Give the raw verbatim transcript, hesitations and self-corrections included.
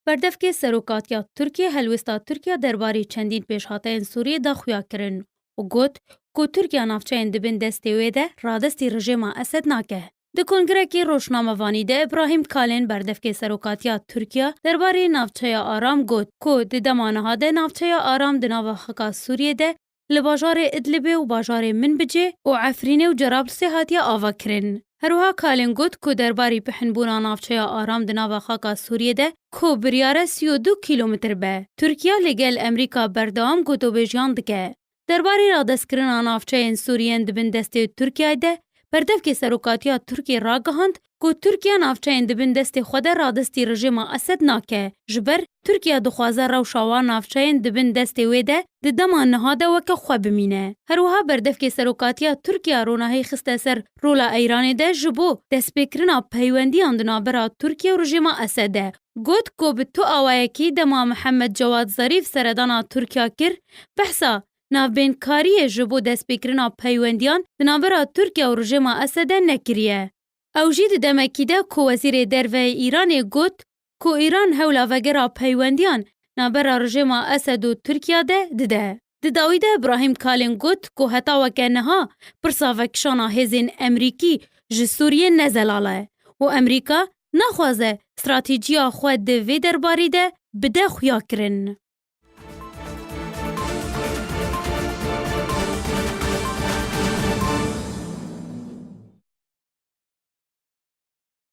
Berdevkê Serokatiya Tirkiyê helwêsta Tirkiya derbarê çendîn pêşhateyên Sûriyê da xuya kirin û got ku Tirkiya navçeyên di bin destê wê de radestî rejêma Esed nake. Di kongrekî rojnamevanî de Îbrahîm Kalên, berdevkê Serokatiya Tirkiya derbarê navçeya Aram, got ku di dema niha de navçeya Aram di nava xaka Sûriyê de li bajarê Idlibê û bajarê Minbicê û Efrînê û Cerablisê hatiye avakirin. Her wiha Kalên got ku derbarî pihinbûna navçeya Aram di nava xaka Sûriyê de ku biryare sî û du kîlometr be, Tirkiye li gel Amerîka berdewam gotobêjiyan dike. Derbarê radestkirina navçeyên Sûriyên di bin destê Tirkiyeyê de, berdevkê Serokatiya Tirkiyê ragihand ku Tirkiye navçeyên di bin destê xwe de radestî rejêma Esed nake, ji ber Tirkiye dixwaze rewşa wan navçeyên di bin destê wê de di dema niha de weke xwe bimîne. Her wiha berdevkê Serokatiya Tirkiye ronahî xiste ser rola Îranê de ji bo destpêkirina peywendiyan di navbera Tirkiye û rejêma Esed de. Got ku bi tu awayekî dema Mihemed Cewad Zarîf seredana Tirkiya kir, behsa navbênkariyê ji bo destpêkirina peywendiyan di navbera Tirkiye û rejêma Esed de nekiriye. Ew jî di demekî de ku Wezîrê Derve yê Îranê got ku Îran hewla vegera peywendiyan navbera rejêma Esed û Tirkiye de dide. Di dawî de Îbrahîm Kalên got ku heta weke niha pirsa vekişana hêzên Amerîkî ji Sûriyê ne zelal e û Amerîka naxwaze stratêjiya xwe di vê derbarî de bide xuyakirin.